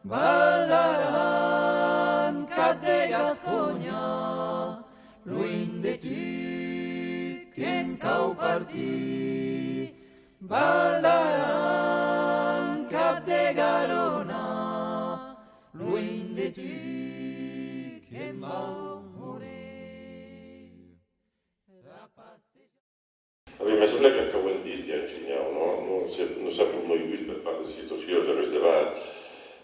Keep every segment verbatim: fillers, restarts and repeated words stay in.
Val d'Aran, cap de Gasconha, luenh de tu que'm cau partir. Val d'Aran, cap de Garona, luenh de tu que'm vau morir. A mi me sembla que, qu'auem dit ja en geniau, non? Non se, non s'a promogut per part des institucions aguest debat.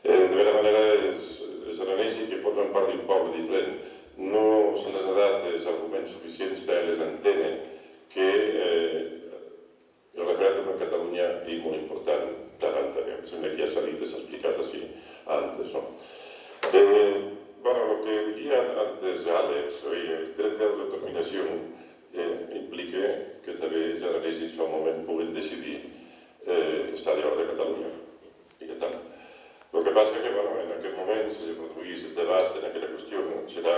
E, de bèra manèra, es, es aranesi que forman part d'un pòble diferent. Non se les a dat es arguments suficients tà les enténer que, eh, eth referendum en Catalonha ei molt important d'Aran tanben. Me sembla que ja s'a dit e s'a explicat ací antes, non? E, bueno, lo que didia antes Àlex, eth dret d'autodeterminacion, eh, implique que tanben es aranesi en sòn moment poguen decidir, eh, estar dehòra de Catalonha. E que tant. Lo que passe que, bueno, en aqueth moment, se produís eth debat en aquera qüestion, serà,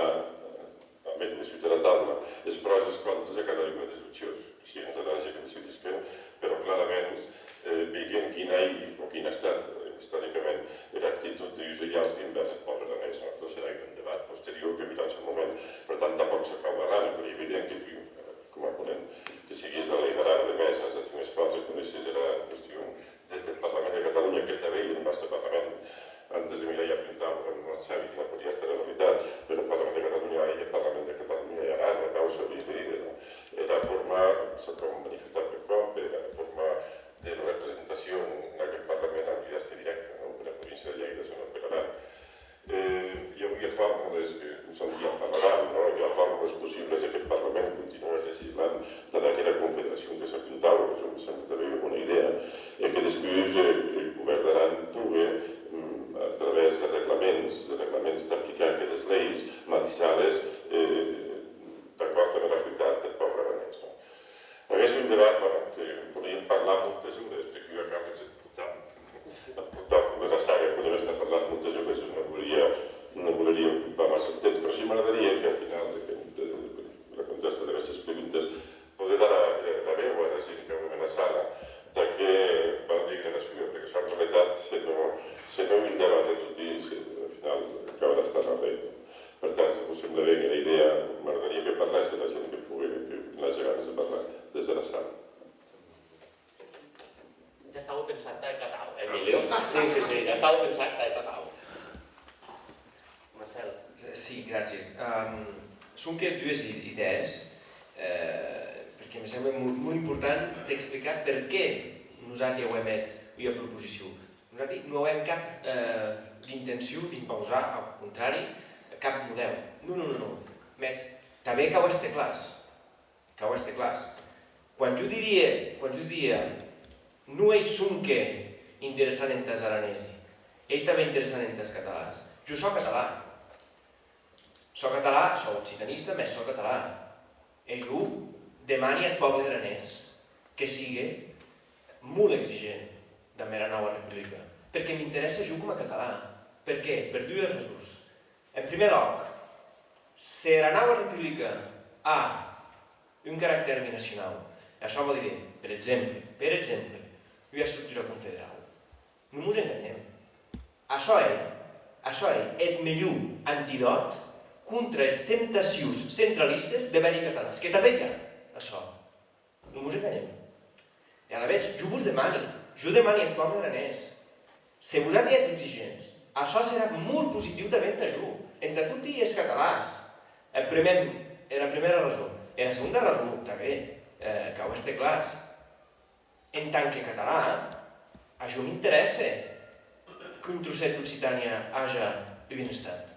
eh, a méter dessús de la taula es pròs e es contres de cada una des opcions. Sigue es aranesi que decidisquen, però claraments, eh, veiguen quina ei o quina a estat, eh, istoricament, era actitud d'uns e d'autes envèrs eth pòble aranés. Aquò serà un debat posterior que virà en sòn moment. Per tant, tanpòc se cau barrar, però ei evident que tu, eh, coma ponent, que sigues a la Lei d'Aran, de mès, as hèt un esfòrç de conéisher era qüestion des deth Parlament de Catalonha, que tanben ei eth nòste Parlament. Antes de mirar, ja apuntava, quan non sabi quina poiria èster era realitat, però eth Parlament de Catalonha ei eth Parlament de Catalonha e Aran, e atau s'aurie de díder, non? Era forma, se pòt manifestar per còp, era forma de representacion en aqueth Parlament aurie d'èster dirècta, non? Per era província de Lhèida, senon per Aran. Eh, i auie formles que, se'n parlaràn, non? I a formles possibles e qu'eth Parlament continue legislant damb aquera confederacion que s'apuntaue, que me sembla tanben ua bona idèa, e que despús, eh, eth govèrn d'Aran pogue, mm, a travèrs de reglaments, de reglaments d'aplicar aqueres leis, matisar-les, eh, d'acòrd damb era realitat deth pòble aranés, non? Aguest ei un debat, bueno, que podríem parlar moltes ores, perque ua causa que se portam, portam una saga, podem estar parlant moltes ores, non voleria, non voleria ocupar massa eth temps, però sí m'agradaria que al final d'aquest, de, de, de la contèsta d'aguestes preguntes, poder dar era, era veu ara gent qu'auem ena sala, tà que van díder era sua, perque çò en realitat, se non, se non un debat de toti, se, al final acabarà estant arren. Per tant, se vos sembla ben era idèa, m'agradaria que parlèsse la gent que pogue, que, que n'age ganes de parlar des dera sala. Ja estava pensat tà eth atau, eh, Emilio? Sí, sí, sí, ja estava pensat tà eth atau. Marcel. Sí, gràcies. Em, sonque dues i-, idèes, eh, perque me sembla mo-, molt important d'explicar per qué nosati auem hèt ua proposicion. Nosati non auem cap, eh, d'intencion d'impausar, au contrari, cap modèu. Non, non, non, non. Mès tanben cau èster clars. Cau èster clars. Quan jo didia, quan jo didia, non ei sonque interessant entàs aranesi, ei tanben interessant entàs catalans. Jo sò català. Sò català, sò occitanista, mès sò català. E jo demani ath pòble aranés que sigue molt exigent damb era naua republica, perque m'interèsse jo coma català. Per qué? Per dues rasons. En prumèr lòc, se era naua republica a un caractèr binacionau, e açò vò díder, per exemple, per exemple, ua estructura confederau, non mos enganhem. Açò ei, açò ei eth melhor antidòt contra es temptacions centralistes de bèri catalans, que tanben i a, açò. Non mos enganhem. E alavetz, jo vos demani, jo demani ath pòble aranés, se vosati ètz exigents, açò serà molt positiu tanben entà jo, entà toti es catalans. Eth prumèr, era prumèra rason. Era segonda rason, tanben, eh, cau èster clars. En tant que catalan, a jo m'interèsse qu'un trocet d'Occitània age un estat.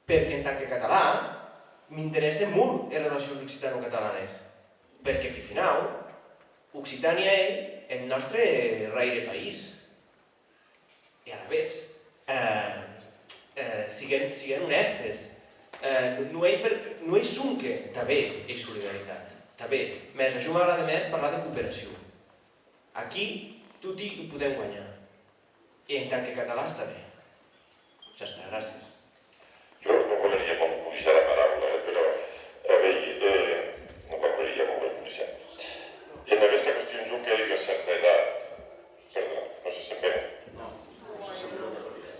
Perque en tant que catalan, m'interèsse molt es relacions occitano-catalanes, perque, fin finau, Occitània ei eth nòste rèire país. E alavetz, eh, eh, siguem, siguem onèstes, eh, non ei per, non ei sonque, tanben ei solidaritat, tanben, mès a jo m'agrade mès parlar de cooperacion. Aquí, toti i podem guanhar. E en tant que catalans tanben. Ja està, gràcies. Jo non voleria monopolizar la paraula, eh, però, eh, non la voleria monopolizar. En aguesta qüestion, jo qu'èi ua cèrta edat, perdona, non se sent ben? Non se sent ben.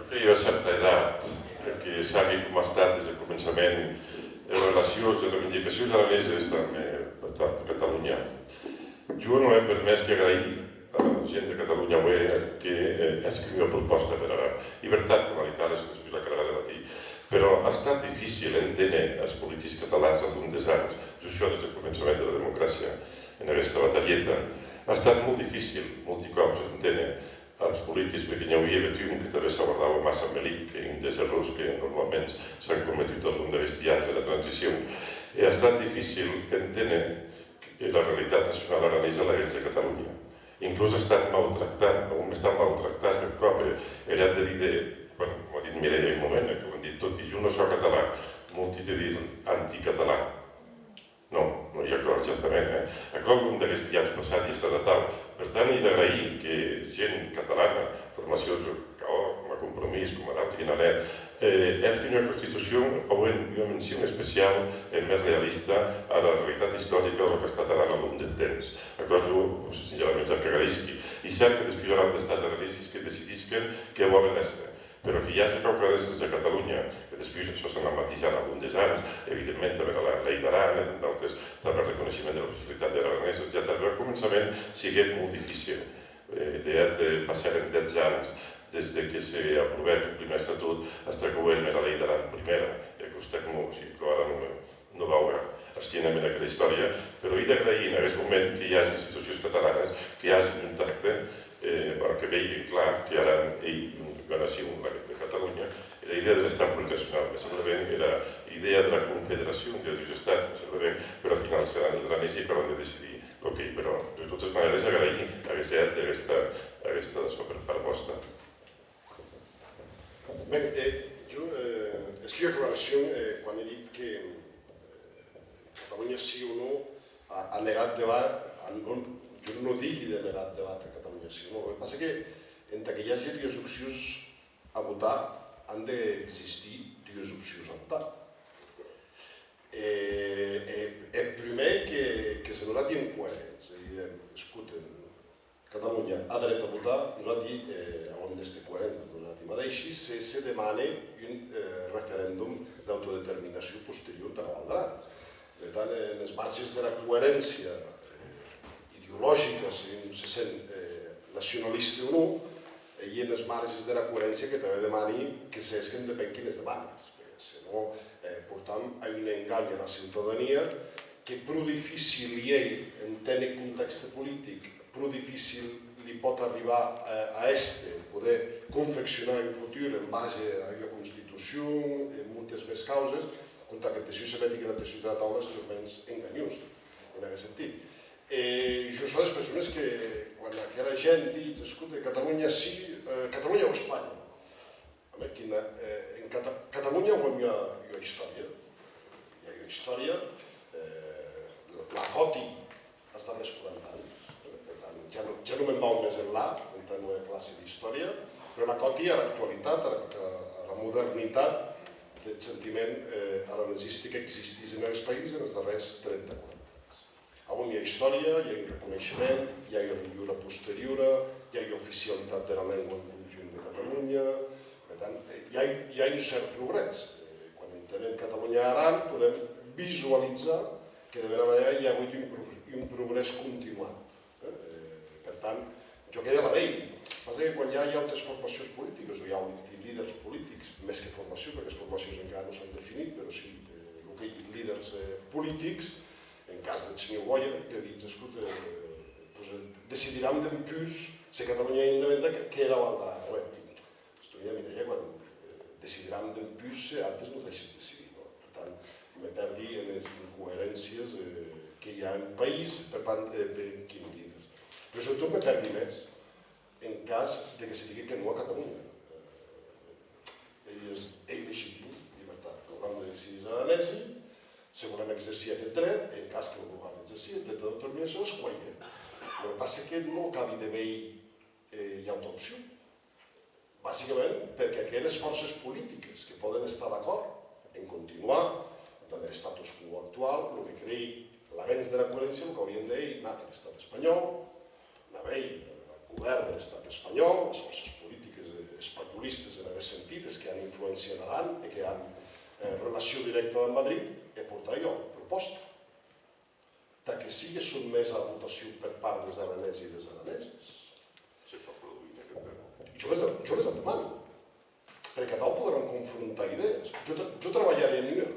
Qu'èi ua cèrta edat, e que sabi coma a estat des deth començament es relacions, es reivindicacions araneses damb, eh, damb Catalonha. Jo non è per mès que agraïr a la gent de Catalonha aué que, eh, hèsquen ua propòsta per Aran. Ei vertat, coma ditz ara, se despús la calarà debatir, però a estat dificil enténer as politics catalans al long des ans, just çò des deth començament dera democràcia, en aguesta batalheta. A estat molt dificil, molti còps, enténer als politics, perque n'i auie bèth un que tanben s'aguardava massa embelic, qu'ei un des errors que normalments s'an cometut al long d'aguesti ans dera transicion, e a estat dificil enténer era realitat nacionala aranesa a laguens de Catalonha. Inclús a estat mautractat, a un estat mautractat eth còp, e, er hèt de díder, bueno, coma a dit Mireia un moment, e que ho an dit toti, jo non sò catalan, molti te diden anticatalà. Non, non ei aquò exactament, eh? Aquò, un d'aguesti ans passats, ei estat atau. Per tant, ei d'agraïr que gent catalana, formacions, Cahors, coma Compromís, coma d'auti que n'an hèt, eh, hèsquen ua constitucion, auent ua mencion especiau e mès realista ara realitat istorica deu qu'ei estat Aran a long deth temps. Aquò jo, sincerament, ja qu'agraïsqui. E cèrt que despús aurà d'estats aranesis que decidisquen qué vòlen èster. Però que i age quauquarrés de Catalonha, e despús açò s'anarà matisant a long des ans, evidentment, tanben era Lei d'Aran, e d'autes, tanben eth reconeishement dera oficialitat der aranés, etcetèra. Però ath començament siguec molt dificil. Eh, de hèt, eh, passèren dètz ans des de que se aprovèc eth prumèr estatut hasta qu'auem era Lei d'Aran prumèra, e aquò està coma, si, aquò ara non, non vau a esquinhar-me en aquera istòria, però ei d'agraïr en aguest moment que i age institucions catalanas que agen un tacte, eh, per que veiguen clar que Aran ei ua nacion, la de Catalonha, era idèa der Estat plurinacionau, me sembla ben, era idèa dera confederacion de dus estats, me sembla ben, però al final seran es aranesi que auràn de decidir lo qu'ei, però de totes manères agraïr aguest hèt e aguesta, aguesta, açò, per, per vòsta. Ben, eh, jo, eh, hèsqui ua aclaracion, eh, quan è dit que, eh, Catalonha sí o non a, a negat debat, a, non, jo non digui de negat debat a Catalonha sí o non. Lo que passa que entà que i age dues opcions a votar, an d'existir dues opcions a votar. E, e, e prumèr que, que se nosati èm coerents, e didem, escoten, Catalonha a dret a votar, nosati, eh, auem d'èster coerents damb nosati madeishi, se se demane un, eh, referendum d'autodeterminacion posterior entara Val d'Aran. Per tant, eh, enes marges dera coeréncia, eh, ideologica, se un se sent, eh, nacionaliste o non, eh, i enes marges dera coeréncia que tanben demani que se hèsquen de ben quines demanes, perque se non, eh, portam a un enganh ara ciutadania que pro dificil li ei enténer eth contèxte politic, pro dificil li pòt arribar a, a èster, poder confeccionar un futur en base a ua constitucion e moltes mès causes, contra que te sui se meti que la te sui dera taula, ei mens enganhós, en aguest sentit. E jo sò des persones que, quan aquera gent ditz, escote, Catalonha sí, eh, Catalonha o Espanha, Home, quina, eh, en Cata-, Catalonha auem ua, ua istòria. I a ua istòria, eh, la còti as darrèrs quaranta ans. Per tant, ja non, ja non me'n vau mès enlà, entà non hèr classe d'istòria, però la còti, ara actualitat, ara, ara modernitat deth sentiment, eh, aranesistic existís en aguest país enes darrèrs trenta, quaranta ans. Auem ua istòria, i a un reconeishement, i a ua milhora posteriora, i a ua oficialitat dera lengua en conjunt de Catalonha. Per tant, eh, i a, i a un cèrt progrès. Eh, quan entenem Catalonha e Aran, podem visualizar que, de bèra manèra, i a agut un pro-, un progrès continuat. Eh, eh, per tant, jo aquera la veigui. Passa que quan i a, i a autes formacions politiques o i a auti líders politics, mès que formacion, perque es formacions encara non s'an definit, però sí, eh, lo qu'ei líders, eh, politics, en cas deth senhor Boya, que ditz, escota, eh, pues, eh, decidiram dempús se Catalonha ei independenta que, que era Val d'Aran. Home, estonia, mira, ja quan, eh, decidiram dempús se antes non daishes decidir, non? Per tant, me pèrdi enes incoeréncies, eh, que i a en país per pan-, eh, per quin líders. Però sobretot me pèrdi mès en cas de que se digue que non a Catalonha. Eh, ei, ei legitim, ei vertat, qu'auram de decidir es aranesi, se volem exercir aqueth dret, en cas que non volgam exercir eth dret d'autodeterminacion, es cuelhe. Lo que passa que non acabi de veir, eh, ua auta opcion. Basicament, perque aqueres fòrces politiques que pòden estar d'acòrd en continuar damb er status quo actual, lo que crei laguens dera coeréncia, lo qu'aurien de hèr ei anar tar Estat espanhòl, anar veir eth govèrn der Estat espanhòl, es fòrces politiques, eh, espanholistes en Sentit, es que an influéncia en Aran e que an, eh, relacion dirècta damb Madrid, e portar ua propòsta tà que sigue sotmés a votacion per part des aranesi e des araneses. Se fa produir en aqueth moment. Jo les, jo les ac demani, perque atau poderàn confrontar idèes. Jo tra-, jo trabalharè en ua.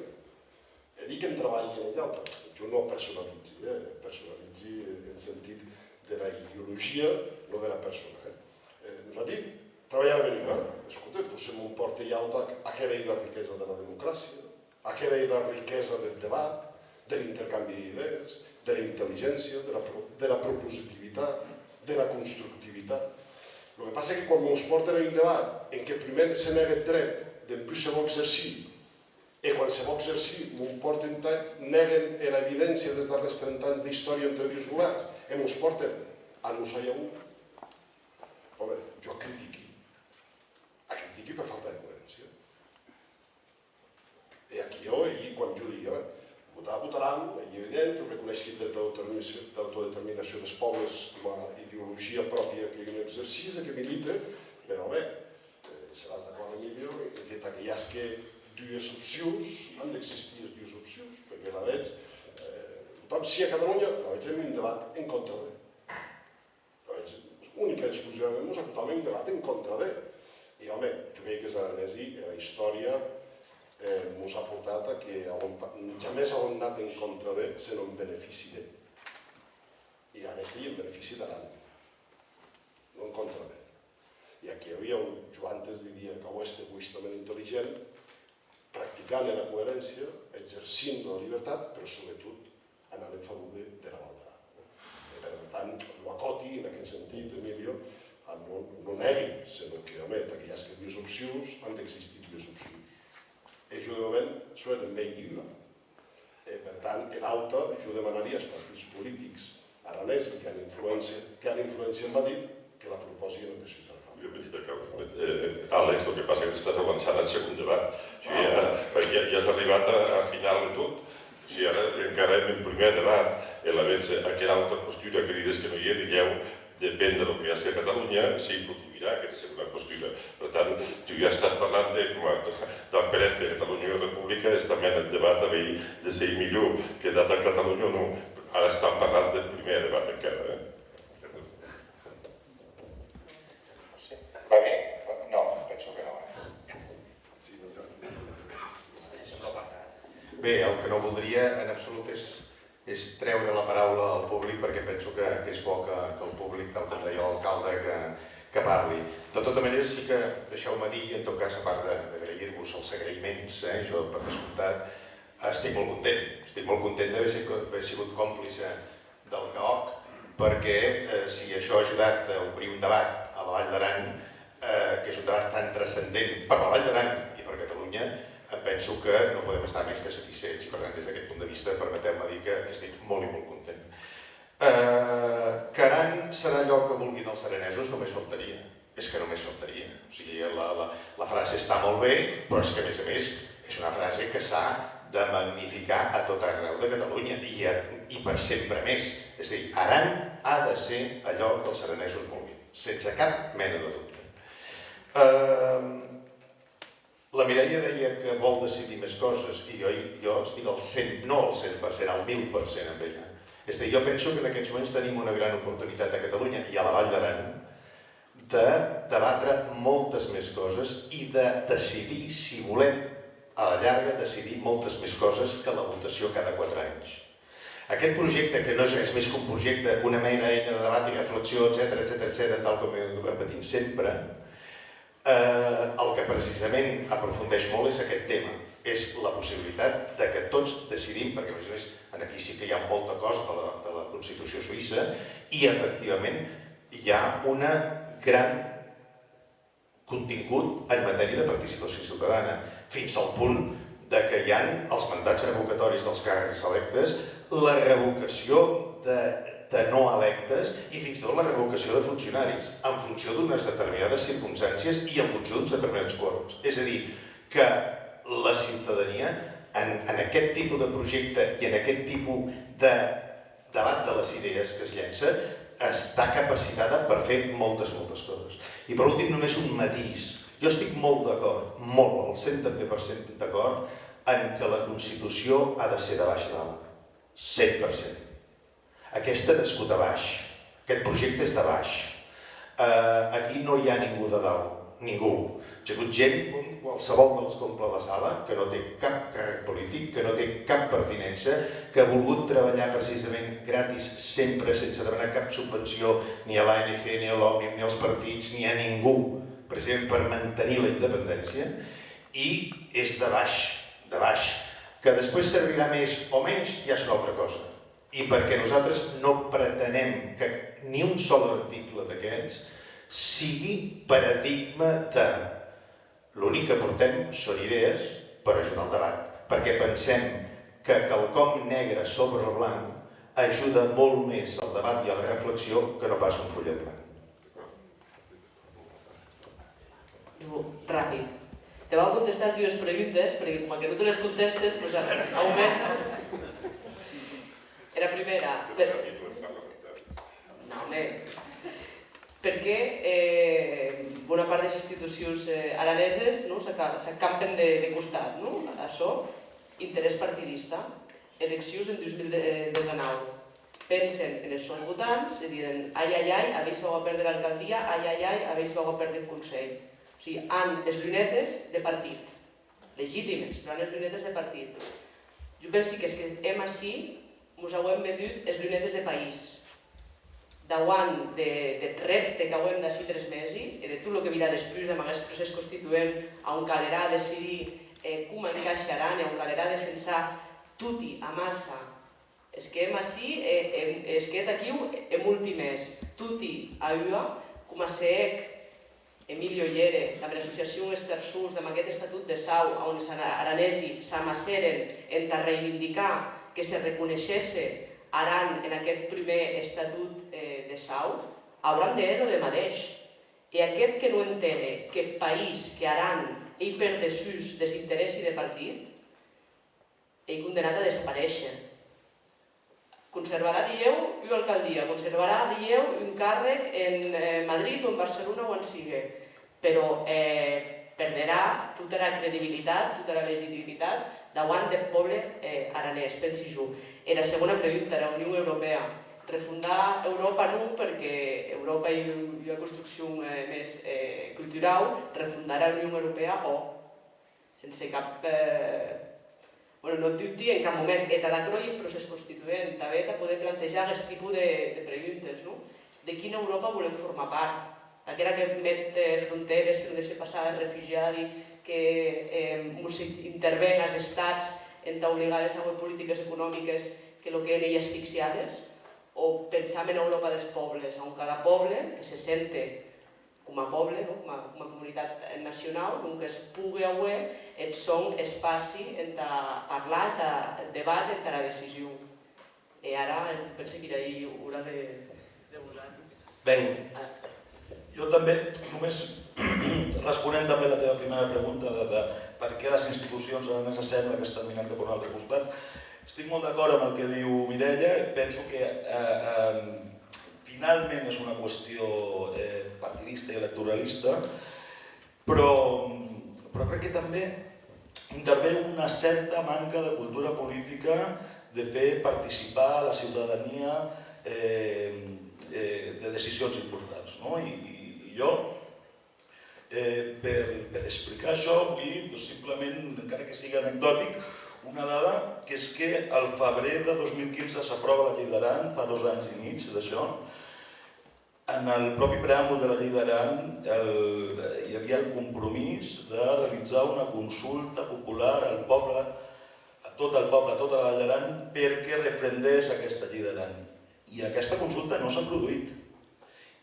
E dic en trabalhi en ua auta. Jo non personalizi, eh? Personalizi en sentit dera ideologia, non dera persona, eh? Eh, nosati trabalharem en ua, eh? Escote, posem un pòrte e auta, aquera ei era riquesa dera democràcia, aquera ei era riquesa deth debat, der intercambi d'idèes, dera intelligéncia, dera pro-, dera propositivitat, dera constructivitat. Lo que passa ei que quan mos pòrten a un debat en qué prumèr se nègue eth dret, dempús se vò exercir, e quan se vò exercir, mos pòrten entà, nèguen era evidéncia des darrèrs trenta ans d'istòria entre dus govèrns, e mos pòrten a non sai a on. Òme, jo ac critiqui. Ac critiqui per falta de coeréncia. E aquiu, ei quan jo digui, eh, votar, votaram, ei evident, jo reconeishqui eth dret d'autodeterminacion, d'autodeterminacion des pòbles, coma ideologia pròpia que un exercís e que milite, però, ben, eh, seràs d'acòrd, Emilio, en que tà que i asque dues opcions, an d'existir es dues opcions, perque alavetz, eh, votam sí a Catalonha, alavetz hèm un debat en contra de. Alavetz, unica e exclusivament mos acotàm en un debat en contra de. E, òme, jo crei qu'es aranesi, era istòria, eh, mos a portat a que auem pa-, jamès auem anat en contra de, senon en benefici de. E aguesti ei en benefici d'Aran, non en contra de. E aquiu ei a on jo antes didie qu'aué èster egoïstament intelligent, practicant era coeréncia, exercint la libertat, però, sobretot, anant en favor de, dera Val d'Aran. E, per tant, lo acòti, en aqueth sentit, Emilio, a non, non nègui, senon que, òme, tà que i asque dues opcions, an d'existir dues opcions. E jo, de moment, sò eth en mei ua. E, per tant, en auta, jo demanaria as partits politics aranesi qu'an influéncia, qu'an influéncia en Madrid, que la propòsi en eth dessús dera taula. Ua petita causa, eh, Àlex, lo que passa que t'estàs avançant ath segon debat. O sigui, ja, ja, ja as arribat a, a final de tot. O sigui, ara encara èm en prumèr debat, e alavetz, eh, aquera auta postura que dides que non i ei, dilhèu, depèn de lo que i asque a Catalonha, se i produirà aquera segona postura. Per tant, tu ja estàs parlant de, coma, damb per eth de Catalonha Republica, es tanben eth debat a veir de se ei milhor que data Catalonha o non. Ara estam parlant deth prumèr debat encara, eh? Va bé? No, penso que no, eh? Bé, el que no voldria en absolut és, és treure la paraula al públic, perquè penso que, que és bo que, que el públic, tal com deia l'alcalde, que, que parli. De tota manera, sí que deixeu-me dir, en tot cas, a part de, d'agrair-vos els agraïments, eh, jo, per descomptat, estic molt content. Estic molt content d'haver sigut, haver sigut còmplice del CAOC, perquè, eh, si això ha ajudat a obrir un debat a la Vall d'Aran, eh, que és un debat tan transcendent per la Vall d'Aran i per Catalunya, em penso que no podem estar més que satisfets. I, per tant, des d'aquest punt de vista, permeteu-me dir que, que estic molt i molt content. Eh, que Aran serà allò que vulguin els aranesos, només faltaria. És que només faltaria. O sigui, la, la, la frase està molt bé, però és que, a més a més, és una frase que s'ha de magnificar a tot arreu de Catalunya i, a, i per sempre més. És a dir, Aran ha de ser allò que els aranesos vulguin, sense cap mena de dubte. Ehm, la Mireia deia que vol decidir més coses, i jo, jo estic al cent, no al cent per cent, al mil per cent amb ella. És a dir, jo penso que en aquests moments tenim una gran oportunitat a Catalunya i a la Vall d'Aran de debatre moltes més coses i de decidir, si volem, a la llarga, decidir moltes més coses que la votació cada quatre anys. Aquest projecte, que no és res més que un projecte, una mera eina de debat i reflexió, etcètera, etcètera, etcètera, tal com hem anat patint sempre, eh, el que precisament aprofundeix molt és aquest tema, és la possibilitat de que tots decidim, perquè, a més a més, en aquí sí que hi ha molta cosa de la, de la Constitució suïssa, i efectivament hi ha una gran contingut en matèria de participació ciutadana, fins al punt de que hi ha els mandats revocatoris dels càrrecs electes, la revocació de, de no electes i fins i tot la revocació de funcionaris, en funció d'unes determinades circumstàncies i en funció d'uns determinats quòrums. És a dir, que la ciutadania, en, en aquest tipus de projecte i en aquest tipus de debat de les idees que es llença, està capacitada per fer moltes, moltes coses. I per últim, només un matís. Jo estic molt d'acord, molt, al cent també per cent d'acord, en que la Constitució ha de ser de baix a dalt. Cent per cent. Aquesta ha nascut a baix. Aquest projecte és de baix. Eh, aquí no hi ha ningú de dalt, ningú. Hi ha hagut gent, com qualsevol dels que omple la sala, que no té cap càrrec polític, que no té cap pertinença, que ha volgut treballar precisament gratis sempre, sense demanar cap subvenció ni a l'A N C, ni a l'Òmnium, ni als partits, ni a ningú, precisament per mantenir la independència, i és de baix, de baix. Que després servirà més o menys ja és una altra cosa. I perquè nosaltres no pretenem que ni un sol article d'aquests sigui paradigma de... L'únic que portem són idees per ajudar el debat, perquè pensem que quelcom negre sobre blanc ajuda molt més al debat i a la reflexió que no pas un full en blanc. Ràpid. Te vau contestar as dues preguntes, perquè coma que non te les contèsten, pues, aumens... Era prumèra... Per... Non, me... Perqué eh, bona part des institucions eh, araneses non, s'acampen de, de costat, non? Açò, interès partidista, eleccions en dos mil dètz-e-nau. Pensen enes sòns votants e diden: ai, ai, ai, a veir se vau a pèrder l'alcaldia, ai, ai, ai, a veir se vau a pèrder eth Conselh. O sigui, an es lunetes de partit. Legitimes, però an es lunetes de partit. Jo pensi qu'es que èm ací, mos auem metut es lunetes de país. Dauant de, deth rèpte qu'auem d'ací tres mesi e de tot lo que virà despús damb aguest procès constituent, a on calerà decidir eh, coma encaishe Aran e a on calerà defensar toti amassa. Es que èm ací e, e es que hèt aquiu e molti mès, toti a ua, coma se hec Emilio Yere, damb era associacion Es Terçons, damb aqueth Estatut de Sau, a on es aranesi s'amassèren entà reivindicar que se reconeishesse Aran en aqueth prumèr Estatut eh, de Sau, auram de hèr lo de madeish. E aqueth que non entene qu'eth país, que Aran, ei per dessús des interèssi de partit, ei condemnat a desaparéisher. Conservarà, dilhèu, ua alcaldia, conservarà, dilhèu, un càrrec en eh, Madrid o en Barcelona o on sigue, però eh, perderà tota era credibilitat, tota era legitimitat dauant deth pòble eh, aranés, pensi jo. Era segona pregunta, era Union Europèa. Refondar Euròpa non, perque Euròpa ei ua construccion eh, mès eh, culturau, refondar era Union Europèa, òc. Sense cap... Eh, bueno, non dubti en cap moment. E tad aquerò ei eth procès constituent, tanben tà poder plantejar aguest tipe de, de preguntes, non? De quina Euròpa volem formar part? D'aquera que met eh, frontères, que non deishe passar refugiadi, que eh, mos interven as estats entà obligar-les a auer politiques economiques que lo que hèn ei asfixiar-les? O pensam ena Euròpa des pòbles, a on cada pòble que se sente coma pòble, non? Coma, coma comunitat nacionau, donques pogue auer eth sòn espaci entà parlar, entà debàter, entara decision. E ara, eh, pense qu'ei ora de, de vosati. Ben, jo també, només responent també a la teva primera pregunta de, de per què les institucions araneses sembla que estan mirant cap a un altre costat, estic molt d'acord amb el que diu Mireia, penso que eh, eh, finalment és una qüestió eh, partidista i electoralista, però, però crec que també intervé una certa manca de cultura política de fer participar la ciutadania eh, eh, de decisions importants. No? I, i, i jo, eh, per, per explicar això, vull doncs, simplement, encara que sigui anecdòtic, una dada, que és que al febrer de dos mil quinze s'aprova la llei d'Aran, fa dos anys i mig d'això, en el propi preàmbul de la llei d'Aran hi havia el compromís de realitzar una consulta popular al poble, a tot el poble, a tota la Vall d'Aran, perquè refrendés aquesta llei d'Aran. I aquesta consulta no s'ha produït.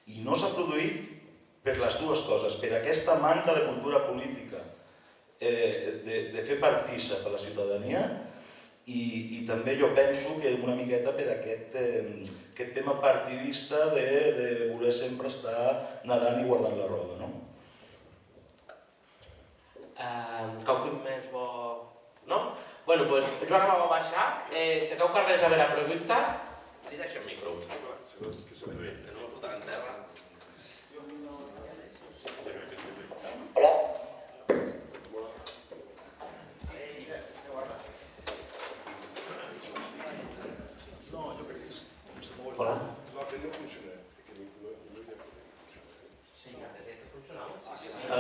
I no s'ha produït per les dues coses, per aquesta manca de cultura política eh, de, de fer partícip a la ciutadania i, i també jo penso que una miqueta per aquest, eh, aquest tema partidista de, de voler sempre estar nedant i guardant la roba, no? Eh, quauqu'un mès vò... No? Bueno, pues, Joan, vau baishar. Eh, se quauqu'arrés a bèra pregunta, li dèishi eth micro. Que non me fotan en tèrra. Hola.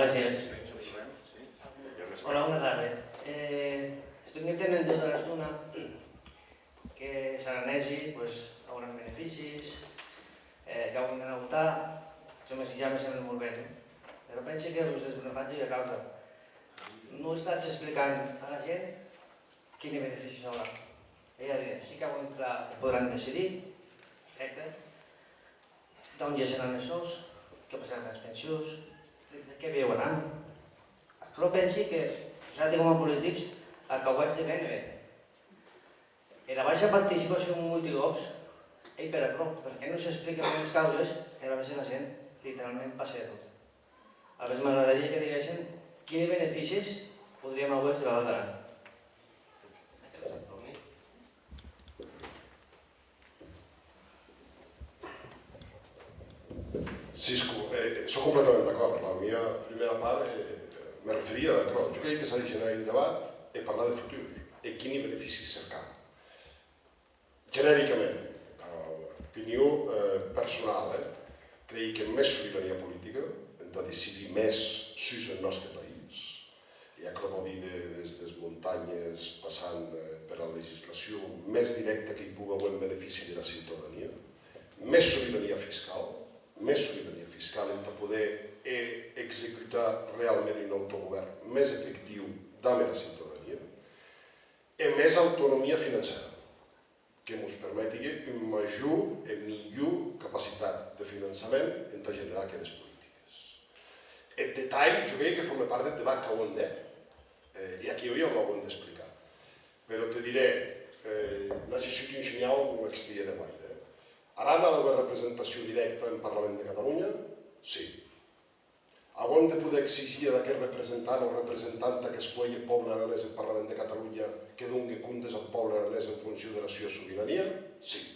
Gràcies. Hola, bona tarde. Eh, estic entenent tota l'estona que es aranesi, pues, auràn beneficis, eh, qu'auràn d'anar a votar, se me, ja me sembla molt bé, no? Però pensi que us desbrembatge una causa. Non estatz explicant a la gent quini beneficis aurà. Ei a díder, sí qu'auem clar que poderàn decidir, perfècte, d'on gesseràn es sòus, qué passarà as pensions, de, de qué viueràn. Aquerò pensi que nosati coma politics ac auetz de véner. Era baisha participacion multigòps ei per aquerò, perque non s'expliquen ben es causes e alavetz era gent literalment passe de tot. Alavetz m'agradarie que diguessen quini beneficis podríem auer eth Val d'Aran. Sisco, eh, sò completament d'acòrd. La mia prumèra part, eh, me referia a aquerò. Jo crei que s'a de generar un debat e parlar de futur e quini beneficis cercar. Genericament, eh, opinion, eh, personala, eh, crei que mès sobirania politica entà decidir mès sus eth nòste país, e aquerò vòu díder des des montanhes passant, eh, pera legislacion, mès dirècta que i poga auer en benefici dera ciutadania, mès sobirania fiscau, mès sobirania fiscau entà poder, eh, executar realment un autogovèrn mès efectiu damb era ciutadania, e mès autonomia financèra, que mos permetigue un major e milhor capacitat de finançament entà generar aqueres politiques. Eth detalh, jo crei que forme part deth debat qu'auem d'hèr, eh, e aquiu ja l'auem d'explicar. Però te dirè, eh, n'a gessut un shinhau, non explique de guaire, eh. Aran a d'auer representacion dirècta en Parlament de Catalonha? Sí. Auem de poder exigir ad aqueth representant o representanta qu'escuelhe eth pòble aranés en Parlament de Catalonha que dongue compdes ath pòble aranés en foncion dera sua sobirania? Sí.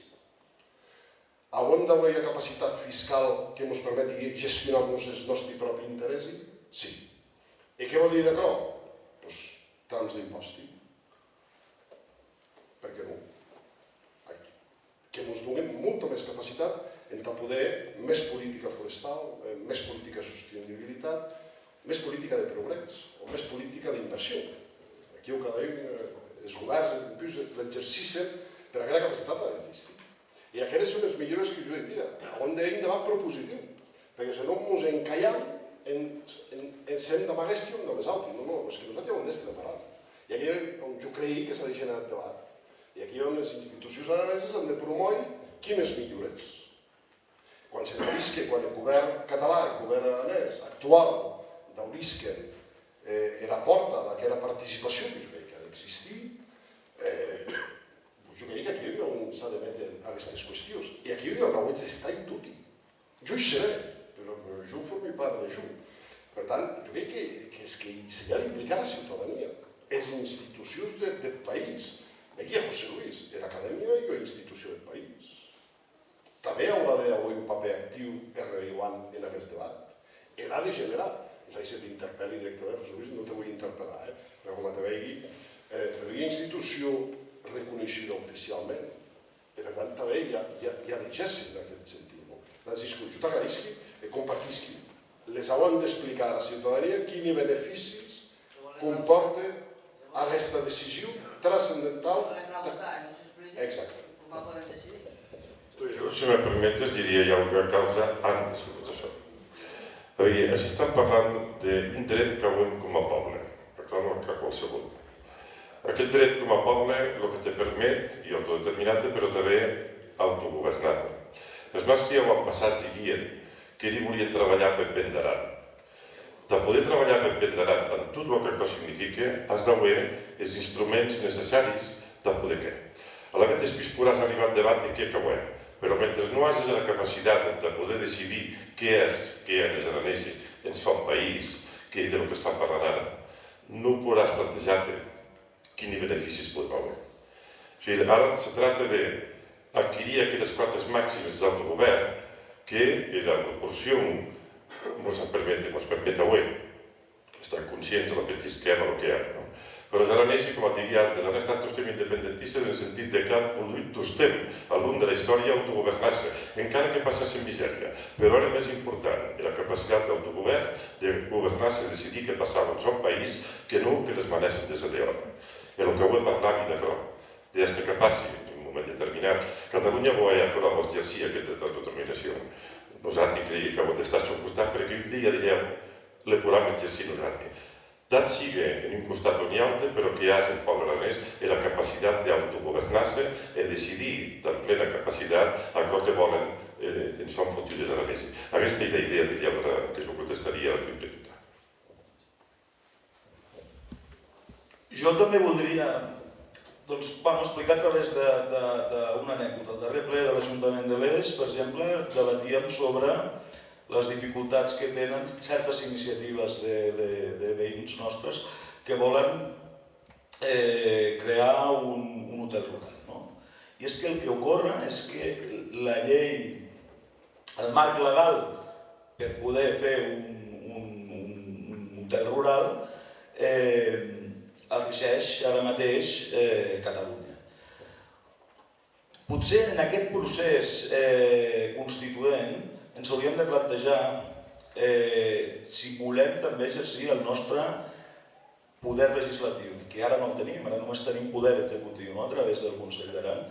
Auem d'auer ua capacitat fiscau que mos permeti gestionar-mos es nòsti pròpi interèssi? Sí. E qué vòu díder aquerò? Pues, trams d'impòsti. Perqué non? Aquí. Que mos donen molta mès capacitat entà poder hèr mès politica forestau, eh, mès politica de sostenibilitat, mès politica de progrès o mès politica d'inversion. Aquiu cada un, eh, es govèrns, e dempús l'exercici per aquera capacitat a d'existir. E aqueres son es milhores que jo diria. Auem de hèr un debat propositiu, perque se non mos encalham en, en, en sèm damb aguesti o damb es auti. Non, non, es que nosati auem d'èster damb Aran. E aquí on jo crei que s'a de generar eth debat. E aquí on es institucions araneses an de promòir quines milhores. Quan se daurisque, quan eth govèrn catalan, eth govèrn aranés actuau, daurisquen, eh, era pòrta d'aquera participacion, que jo crei qu'a d'existir, eh, jo crei qu'aquiu on s'a de méter aguestes qüestions. E aquiu on auetz d'estar toti. Jo i serè, però, però jo formi part de jo. Per tant, jo crec que, que es que se i a d'implicar era ciutadania, es institucions de, deth país. Veigui a José Luis, era acadèmia ei ua institucion deth país. Tanben aurà d'auer un papèr actiu e relevant en aguest debat. E l'a de generar. Non sai se t'interpèli dirèctament, José Luis, non te voi interpellar, eh? Però coma te veigui, eh, però ua institucion reconeishuda oficiaument, e per tant, tanben i a, i a, i a de gésser en aqueth sentit, non? Francisco, jo t'agraïsqui e compartisqui. Les auem d'explicar ara ciutadania quini beneficis compòrte aguesta decision transcendentau. Exacte. Jo, se me permetes, diria ja ua causa antes de tot açò. Perque s'estam parlant d'un dret qu'auem coma pòble, per tant, non qu'ei qualsevol. Aqueth dret coma pòble, lo que te permet, e autodeterminar-te, però tanben autogovernar-te. Es nòsti avantpassats diguien qu'eri volien trabalhar peth ben d'Aran. Tà poder trabalhar peth ben d'Aran damb tot lo qu'aquò signifique, as d'auer es instruments necessaris tà poder qué. Alavetz, despús, poiràs arribar ath debat de qué cau hèr, però mentre non ages era capacitat entà poder decidir qué es, qué hèn es aranesi en sòn país, qu'ei de lo qu'estam parlant ara, non poiràs plantejar-te quini beneficis podem auer. O sigui, ara se tracta de adquirir aqueres quates maximes d'autogovèrn que era proporcion mos a permet, mos permet auer. Estam conscients de lo que disquem, lo que hèm, non? Però es aranesi, coma diguí antes, an estat tostemps independentistes en sentit de qu'an volut tostemps, al long de la istòria, autogovernar-se, encara que passèssen misèria. Però èra mès important era capacitat d'autogovèrn, de governar-se e decidir qué passava en sòn país, que non que les manèssen des de dehòra. E lo qu'aué parlavi d'aquerò, d'èster capaci, d'un moment determinat. Catalonha vò hèr aquerò, vò exercir aqueth dret d'autodeterminacion. Nosati creigui qu'aué d'estar a son costat, perque un dia, dilhèu, le poram exercir nosati. Tant sigue en un costat o en un aute, però que age eth pòble aranés era capacitat d'autogovernar-se e decidir damb plena capacitat aquò que vòlen, eh, en sòn futur es aranesi. Aguesta ei era idèa, dilhèu, que jo contestaria a la tua pregunta. Jo també voldria, doncs, bueno, explicar a través de, de, d'una anècdota. El darrer ple de l'Ajuntament de Les, per exemple, debatíem sobre les dificultats que tenen certes iniciatives de, de, de veïns nostres que volen, eh, crear un, un hotel rural, no? I és que el que ocorre és que la llei, el marc legal per poder fer un, un, un, un hotel rural, eh, el regeix ara mateix, eh, Catalunya. Potser en aquest procés, eh, constituent ens hauríem de plantejar, eh, si volem també exercir el nostre poder legislatiu, que ara no el tenim, ara només tenim poder executiu, no?, a través del Consell d'Aran.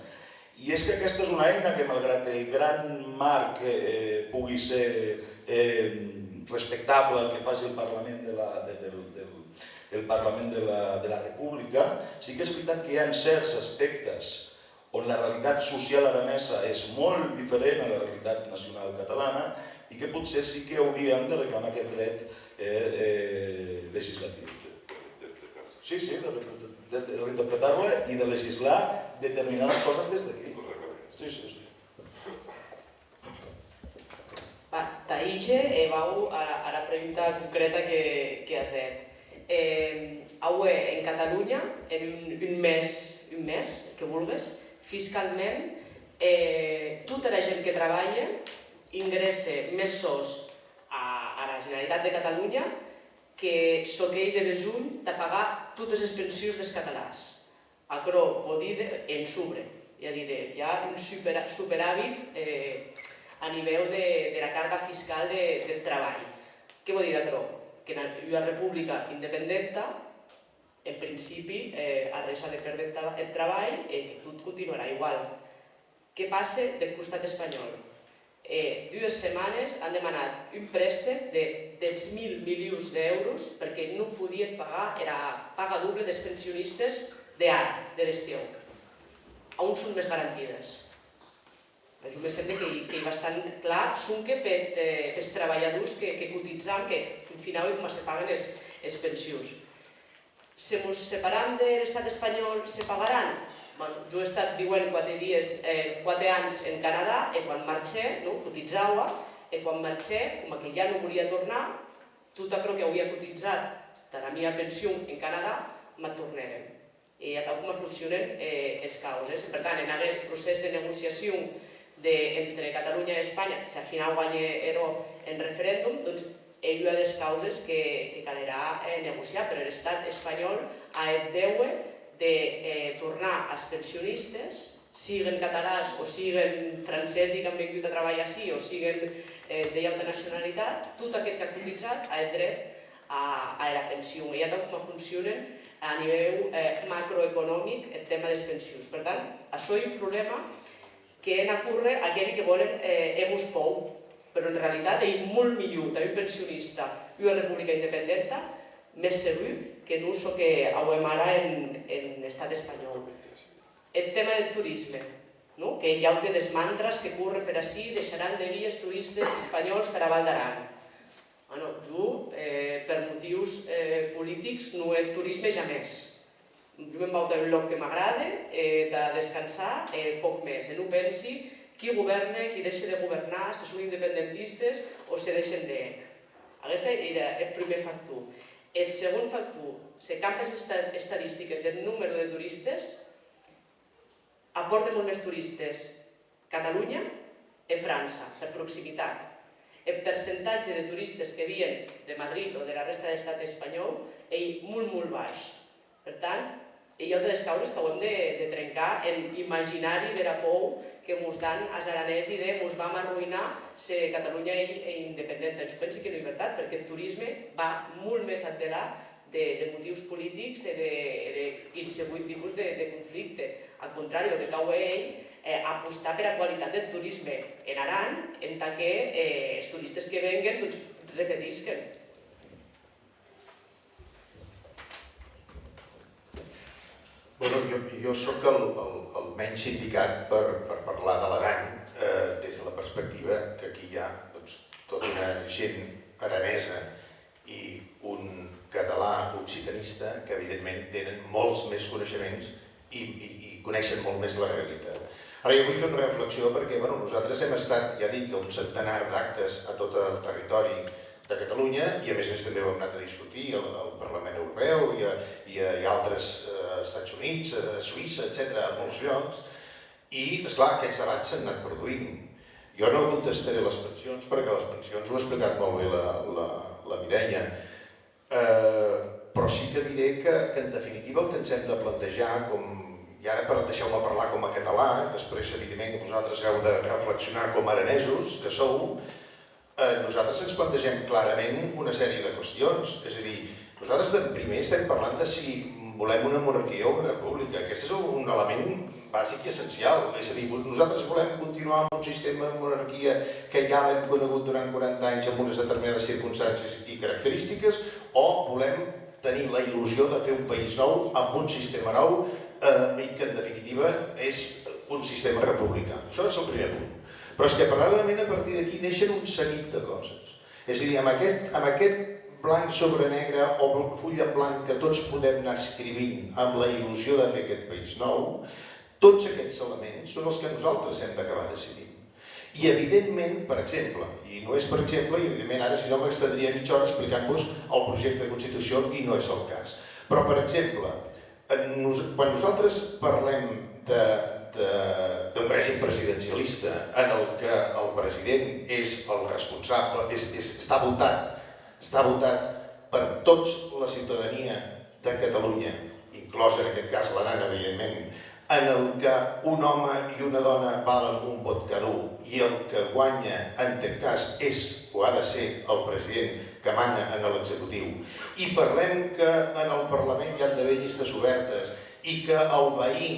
I és que aquesta és una eina que, malgrat el gran marc, eh, eh, pugui ser, eh, respectable el que faci el Parlament de la, de, del, del, del Parlament de la, de la República, sí que és veritat que hi ha certs aspectes on la realitat social aranesa és molt diferent a la realitat nacional catalana i que potser sí que hauríem de reclamar aquest dret, eh, eh, legislatiu. Sí, sí, de, de, de reinterpretar-la i de legislar determinades coses des d'aquí. Sí, sí, sí. Va, tà híger, e vau ara, ara pregunta concrèta que, que as hèt. Eh, aué, en Catalonha, en un, un mes, un mes, que vulgues, fiscalment, eh, tota era gent que trabalhe ingrèsse mès sòs a, ara Generalitat de Catalonha que çò qu'ei de besonh tà pagar totes es pensions des catalans. Aquerò vò díder en sobre, ei a díder, i a un supera-, superàvit, eh, a nivèu de, dera carga fiscal de, deth trabalh. Qué vò díder aquerò? Qu'ena ua republica independenta, en principi, eh, arrés a de pèrder eth tra-, eth trabalh e que tot continuarà igual. Qué passe deth costat espanhòl? E dues setmanes an demanat un préstec de dètz mil milions d'èuros perque non podien pagar era paga doble des pensionistes de ara, der estiu. A on son mès garantides? A jo me semble que, qu'ei bastant clar, sonque peth, eh, pes trabalhadors que, que cotizam, que, en finau, ei coma se paguen es, es pensions. Se mos separam der Estat espanhòl, se pagaràn? Bueno, jo è estat viuent quate dies, eh, quate ans en Canadà, e quan marchè, non, cotizaua, e quan marchè, coma que ja non volia tornar, tot aquerò qu'auia cotizat tara mia pension en Canadà, m'ac tornèren. E atau coma foncionen, eh, es causes. E, per tant, en aguest procès de negociacion de, entre Catalonha e Espanha, se ath finau ganhe er òc en referendum, doncs, ei ua des causes que, que calerà, eh, negociar, però er Estat espanhòl a eth déuer de, eh, tornar as pensionistes, siguen catalans o siguen francesi qu'an vengut a trabalhar ací o siguen, eh, de ua auta nacionalitat, tot aqueth qu'a cotizat a eth dret a, a era pension. E atau coma foncionen a nivèu, eh, macroeconomic eth tèma des pensions. Per tant, açò ei un problèma que hèn a córrer aqueri que vòlen, eh, hèr-mos pòur, però en realitat ei molt milhor tà un pensionista ua republica independenta, mès segur que non çò que auem ara en, en Estat espanhòl. Eth tèma deth torisme, non? Qu'ei un aute des mantras que corre per ací, deisharàn de vier es toristes espanhòls tara Val d'Aran. Bueno, jo, eh, per motius, eh, politics, non è torisme jamès. Jo me'n vau tà un lòc que m'agrade, eh, tà descansar, e pòc mès. E non pensi qui governe, qui dèishe de governar, se son independentistes o se dèishen de hè'c. Aguest ei eth, eth prumèr factor. Eth segon factor, se campes esta-, estadistiques deth numèro de toristes, apòrte molt mès toristes Catalonha e França, per proximitat. Eth percentatge de toristes que vien de Madrid o dera rèsta d'Estat espanhòu ei molt, molt baish. Per tant, ei ua de les causes qu'auem de, de trencar en imaginari dera pòur que mos dan as aranesi de mos vam arroïnar se Catalonha ei, ei independenta. Jo pensi que non ei vertat, perque eth torisme va molt mès ath delà de, de motius politics e de, e de quinsevolh tipus de, de conflicte. Ath contrari, lo que cau ei, eh, apostar pera qualitat deth torisme en Aran, entà que, eh, es toristes que venguen, doncs, repetisquen. Bueno, jo, jo soc el, el, el menys indicat per, per parlar de l'Aran, eh, des de la perspectiva que aquí hi ha, doncs, tota una gent aranesa i un català occitanista que, evidentment, tenen molts més coneixements i, i, i coneixen molt més la realitat. Ara, jo vull fer una reflexió perquè, bueno, nosaltres hem estat, ja dic, a un centenar d'actes a tot el territori de Catalunya i, a més a més, també ho hem anat a discutir al, al Parlament Europeu i a, i a, i a altres, eh, Estats Units, a Suïssa, etcètera, a molts llocs. I, esclar, aquests debats s'han anat produint. Jo no contestaré les pensions perquè les pensions, ho ha explicat molt bé la, la, la Mireia, eh, però sí que diré que, que, en definitiva, el que ens hem de plantejar, com, i ara per, deixeu-me parlar com a català, després, evidentment, vosaltres heu de reflexionar com a aranesos que sou, eh, nosaltres ens plantegem clarament una sèrie de qüestions. És a dir, nosaltres, de primer, estem parlant de si volem una monarquia o una república. Aquest és un element bàsic i essencial. És a dir, nosaltres volem continuar amb un sistema de monarquia que ja l'hem conegut durant quaranta anys amb unes determinades circumstàncies i característiques, o volem tenir la il·lusió de fer un país nou amb un sistema nou, eh, i que, en definitiva, és un sistema republicà. Això és el primer punt. Però és que, paral·lelament, a partir d'aquí neixen un seguit de coses. És a dir, amb aquest, amb aquest blanc sobre negre o bl-, full en blanc que tots podem anar escrivint amb la il·lusió de fer aquest país nou, tots aquests elements són els que nosaltres hem d'acabar decidint. I, evidentment, per exemple, i no és per exemple, i, evidentment, ara, si no, m'estendria mitja hora explicant-vos el projecte de Constitució i no és el cas. Però, per exemple, en nos-, quan nosaltres parlem de, de, d'un règim presidencialista en el que el president és el responsable, és, és, està votat, està votat per tots la ciutadania de Catalunya, inclòs en aquest cas l'Aran, evidentment, en el que un home i una dona valen un vot cada un i el que guanya, en aquest cas, és o ha de ser el president que mana en l'executiu. I parlem que en el Parlament hi han d'haver llistes obertes i que el veí,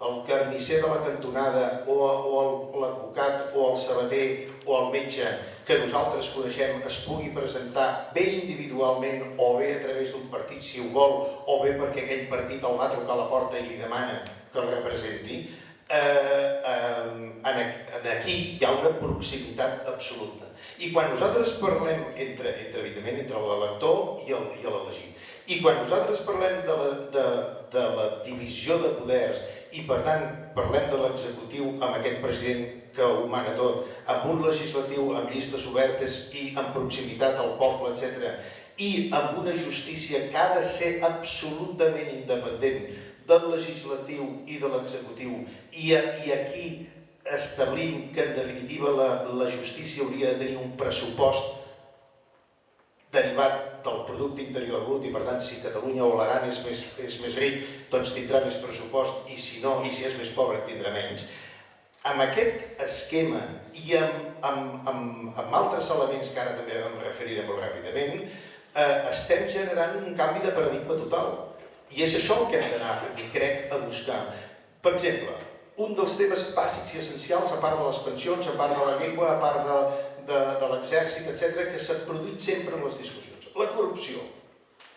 el carnisser de la cantonada o, o el, l'advocat o el sabater o el metge que nosaltres coneixem es pugui presentar bé individualment o bé a través d'un partit, si ho vol, o bé perquè aquell partit el va trucar a la porta i li demana que el representi, eh, eh, en, en aquí hi ha una proximitat absoluta. I quan nosaltres parlem entre, entre, evidentment, entre l'elector i el, i l'elegit, i quan nosaltres parlem de la, de, de la divisió de poders i, per tant, parlem de l'executiu amb aquest president que ho mana tot, amb un legislatiu amb llistes obertes i amb proximitat al poble, etcètera, i amb una justícia que ha de ser absolutament independent del legislatiu i de l'executiu, i, a, i aquí establim que, en definitiva, la, la justícia hauria de tenir un pressupost derivat del producte interior brut i, per tant, si Catalunya o l'Aran és més, és més ric, doncs tindrà més pressupost i, si no, i si és més pobre, en tindrà menys. Amb aquest esquema i amb, amb, amb, amb altres elements que ara també em referiré molt ràpidament, eh, estem generant un canvi de paradigma total. I és això el que hem d'anar, crec, a buscar. Per exemple, un dels temes bàsics i essencials, a part de les pensions, a part de la llengua, a part de, de, de l'exèrcit, etcètera, que s'ha produït sempre en les discussions, la corrupció.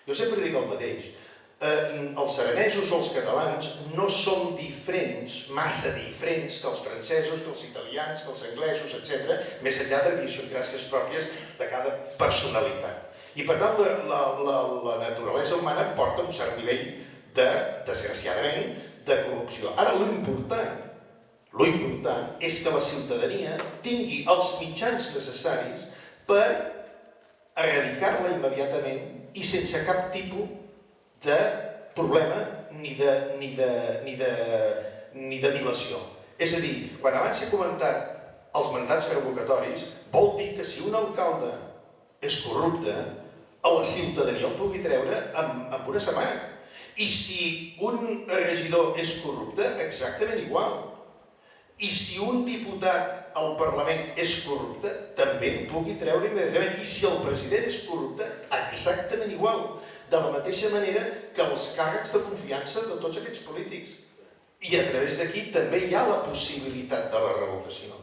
Jo sempre dic el mateix. Eh, els aranesos o els catalans no som diferents, massa diferents, que els francesos, que els italians, que els anglesos, etcètera, més enllà d'idiosincràsies pròpies de cada personalitat. I, per tant, la, la, la, la naturalesa humana porta un cert nivell de, desgraciadament, de corrupció. Ara, lo important, lo important és que la ciutadania tingui els mitjans necessaris per erradicar-la immediatament i sense cap tipus de problema ni de, ni de, ni de, ni de dilació. És a dir, quan abans he comentat els mandats revocatoris, vol dir que si un alcalde és corrupte, a la ciutadania el pugui treure en, en una setmana. I si un regidor és corrupte, exactament igual. I si un diputat al Parlament és corrupte, també el pugui treure immediatament. I si el president és corrupte, exactament igual. De la mateixa manera que els càrrecs de confiança de tots aquests polítics. I a través d'aquí també hi ha la possibilitat de la revocació.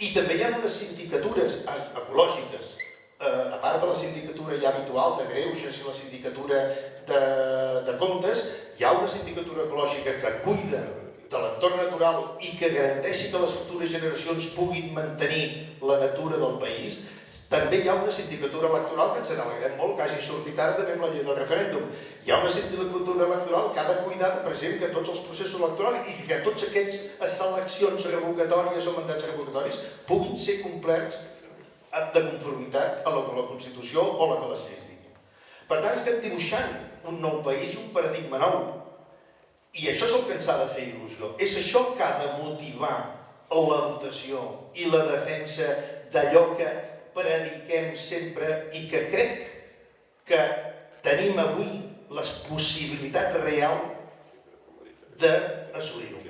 I també hi ha unes sindicatures e-, ecològiques, eh, a part de la sindicatura ja habitual de greuges i la sindicatura de, de comptes, hi ha una sindicatura ecològica que cuida de l'entorn natural i que garanteixi que les futures generacions puguin mantenir la natura del país. També hi ha una sindicatura electoral que ens n'alegrem molt que hagi sortit ara també amb la llei del referèndum. Hi ha una sindicatura electoral que ha de cuidar, per exemple, que tots els processos electorals i que tots aquests seleccions revocatòries o mandats revocatòries puguin ser complerts, eh, de conformitat a la, a la Constitució o la que les lleis diguin. Per tant, estem dibuixant un nou país i un paradigma nou. I això és el que ens ha de fer il·lusió. És això que ha de motivar la votació i la defensa d'allò que prediquem sempre i que crec que tenim avui les possibilitats reals d'assolir-ho.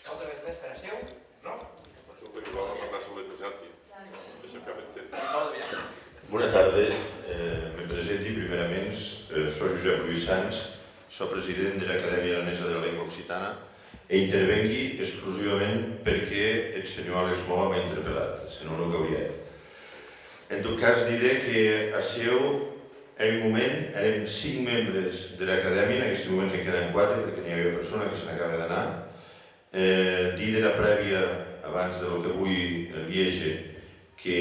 Quauquarrés mès per aciu, non? Pensi que vam parlar sobre nosaltres. Pensi que vam entendre. Bona tarde. Eh, me presenti primeraments. Eh, sò Josep Luís Sans, sò president de l'Acadèmia Aranesa de la Lengua Occitana e intervengui exclusivament perque eth senhor Àlex Moga m'a interpellat, se non non caurie hèr. En tot cas, díder que aciu hè un moment, èrem cinc membres de l'Acadèmia, en aguesti moments en quedan quate, perque n'i a ua persona que se n'acaba d'anar. Eh, díder era prèvia, abans de lo que voi, eh, liéger, que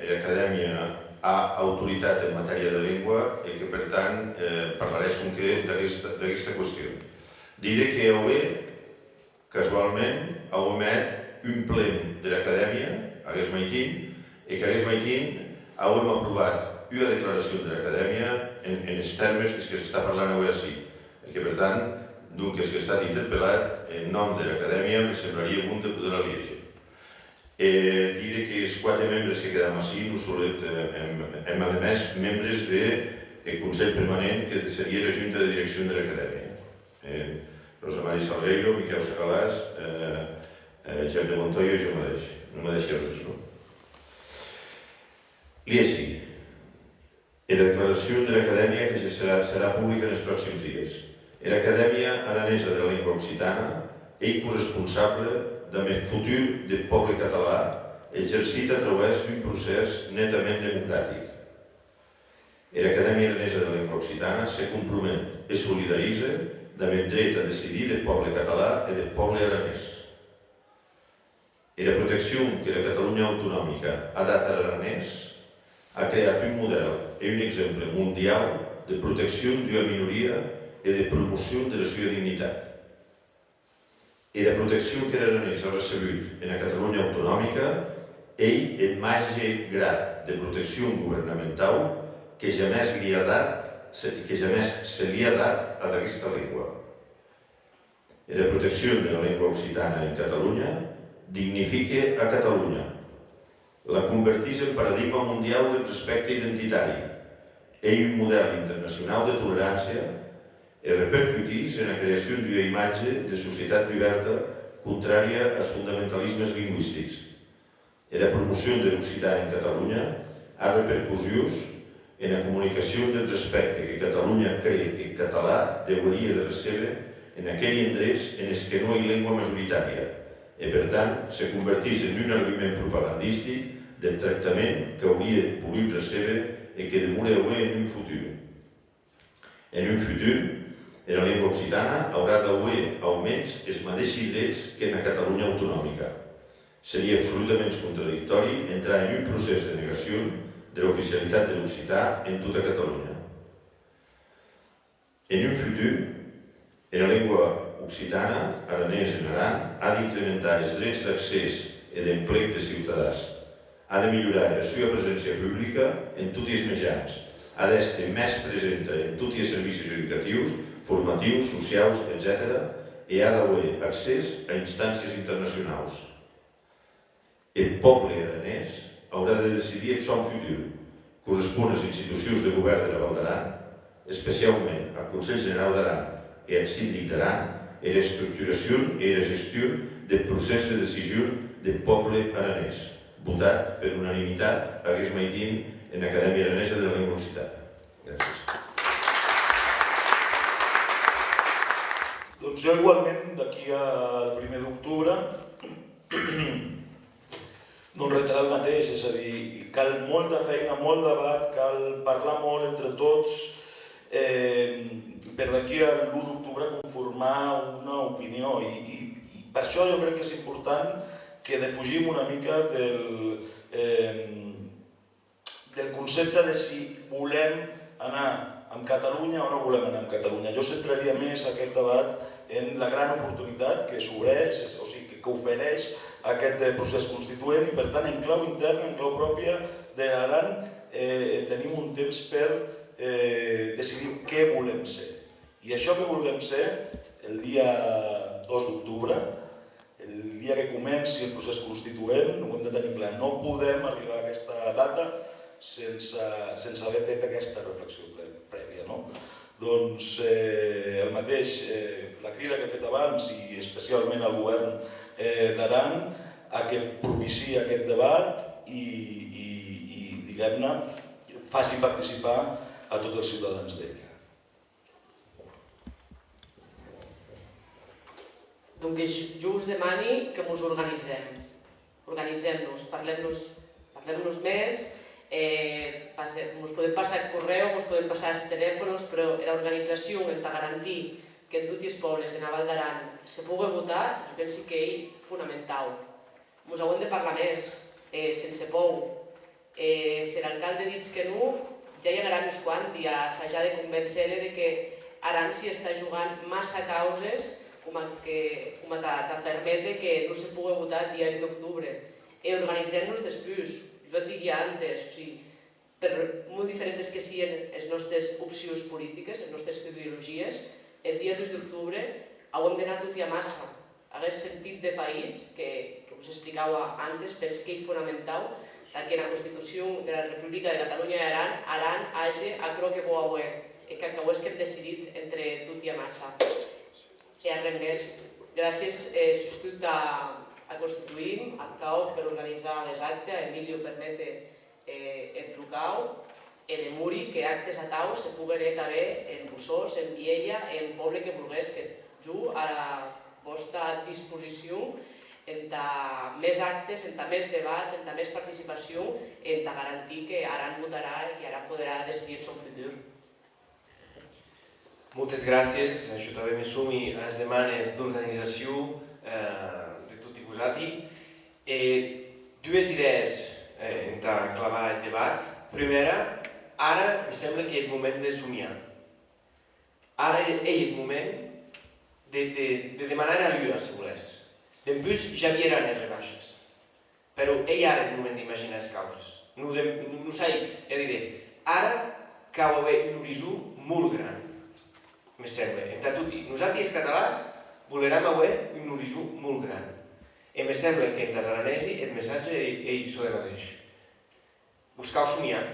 era Acadèmia a autoritat en matèria de lengua e que, per tant, eh, parlarè sonque d'aguesta, d'aguesta qüestion. Díder que aué casualment, auem hèt un plen de l'Acadèmia aguest maitin, e qu'aguest maitin auem aprovat ua declaracion de l'Acadèmia en, enes tèrmes des que s'està parlant aué ací, e que, per tant, donques qu'è estat interpellat en nòm de l'Acadèmia, me semblarie bon de poder la liéger. E díder que es quate membres que quedam ací, nosauts, eh, èm, èm ademès membres de, eh, Conselh Permanent, que serie era Junta de Direccion de l'Acadèmia. Eh, Rosa Mari Salgueiro, Miquèu Segalàs, eh, eh, Jèp de Montoya e jo madeish. Non me dèishi arrés, non? Lièsi. Era declaracion dera Acadèmia que se serà, serà publica enes pròxims dies. Era Acadèmia Aranesa dera Lengua Occitana ei corresponsable damb eth futur deth pòble català, exercit a trauès d'un procès netament democratic. Era Acadèmia Aranesa dera Lengua Occitana se compromet e solidarize damb eth dret a decidir deth pòble català e deth pòble aranés. Era proteccion qu'era Catalonha autonomica a dat ar aranés a creat un modèl e un exemple mondiau de proteccion d'ua minoria e de promocion dera sua dignitat. Era proteccion qu'er aranés a recebut ena Catalonha autonomica ei eth màger grad de proteccion governamentau que jamès li a dat, se, que jamès se li a dat ad aguesta lengua. Era proteccion dera lengua occitana en Catalonha dignifique a Catalonha, la convertís en paradigma mondiau deth respècte identitari, ei un modèl internacionau de tolerància e repercutís ena creacion d'ua imatge de societat dubèrta contrària as fondamentalismes lingüistics. Era promocion der occitan en Catalonha a repercussions ena comunicacion deth respècte que Catalonha cree qu'eth català deuerie de recéber en aqueri endrets enes que non ei lengua majoritària e, per tant, se convertís en un argument propagandistic deth tractament qu'aurie volut recéber e que demore aué en un futur. En un futur, era lengua occitana aurà d'auer, aumens, es madeishi drets qu'ena Catalonha autonomica. Serie absolutaments contradictòri entrar en un procès de negacion dera oficialitat der occitan en tota Catalonha. En un futur, era lengua occitana, aranés en Aran, a d'incrementar es drets d'accès e d'emplec des ciutadans. A de milhorar era sua preséncia publica en toti es mejans, a d'èster mès presenta en toti es servicis educatius, formatius, sociaus, etcetèra, e a d'auer accès a instàncies internacionaus. Eth pòble aranés aurà de decidir eth sòn futur. Correspon as institucions de govèrn dera Val d'Aran, especiaument ath Conselh Generau d'Aran e ath Sindic d'Aran, era estructuracion e era gestion deth procès de decision deth pòble aranés, votat per unanimitat aguest maitin en Acadèmia Aranesa dera Lengua Occitana. Gràcies. Doncs jo igualment, d'aquí al primer d'octubre, doncs reiterar el mateix, és a dir, cal molta feina, molt debat, cal parlar molt entre tots, eh, per d'aquí a l'u d'octubre conformar una opinió. I, i, i per això jo crec que és important que defugim una mica del, eh, del concepte de si volem anar amb Catalunya o no volem anar amb Catalunya. Jo centraria més aquest debat en la gran oportunitat que s'obreix, o sigui, que, que ofereix aquest, eh, procés constituent i, per tant, en clau interna, en clau pròpia de l'Aran, eh, tenim un temps per, eh, decidir què volem ser. I això que vulguem ser, el dia dos d'octubre, el dia que comenci el procés constituent, ho hem de tenir clar. No podem arribar a aquesta data sense, sense haver fet aquesta reflexió pre-, prèvia, no? Doncs, eh, el mateix, eh, la crida que he fet abans, i especialment al govern, eh, d'Aran, a que propiciï aquest debat i, i, i, diguem-ne, faci participar a tots els ciutadans d'ell. Donques, jo us demani que mos organitzem. Organitzem-nos, parlem-nos, parlem-nos mès, eh, passe-, mos podem passar eth corrèu, mos podem passar es telèfonos, però era organizacion entà garantir qu'en toti es pòbles ena Val d'Aran se pogue votar, jo pensi qu'ei fonamentau. Mos auem de parlar mès, e sense pòur. E s'er alcalde ditz que non, ja i anaram uns quanti a assajar de convéncer-le de que Aran s'i està jogant massa causes coma que, coma tà, tà perméter que non se pogue votar eth dia un d'octubre. E organizem-nos despús. Jo ac diguia antes, o sigui, per molt diferentes que sien es nòstes opcions politiques, es nòstes ideologies, eth dia dus d'octobre auem d'anar toti amassa. Aguest sentit de país que, que vos explicaua antes, pensi qu'ei fonamentau, tà qu'ena Constitucion dera Republica de Catalonha e Aran, Aran age aquerò que vò auer e qu'ac auesquem decidit entre toti amassa. E arren mès. Gràcies, eh, sustot a, a Constituïm, ath CAOC per organizar aguest acte, a Emilio per méter, eh, eth locau, e demori que actes atau se poguen hèr tanben en Bossòst, en Vielha e en pòble que volguesque. Jo, ara vòsta disposicion entà mès actes, entà mès debat, entà mès participacion e entà garantir que Aran votarà e que Aran poderà decidir eth sòn futur. Moltes gràcies. Jo tanben me sumi as demanes d'organizacion, eh, de toti vosati. E dues idèes, eh, entà clavar eth debat. Prumèra, ara me semble qu'ei eth moment de somiar. Ara ei eth moment de, de, de demanar era lua, se volètz. Dempús ja vieràn es rebaishes. Però ei ara eth moment d'imaginar es causes. Non de, non, non sai, ei a díder, ara cau auer un orizon molt gran, me semble. Entà toti, nosati es catalans voleram auer un orizon molt gran. E me semble qu'entàs aranesi eth messatge ei, ei çò de madeish. Vos cau somiar.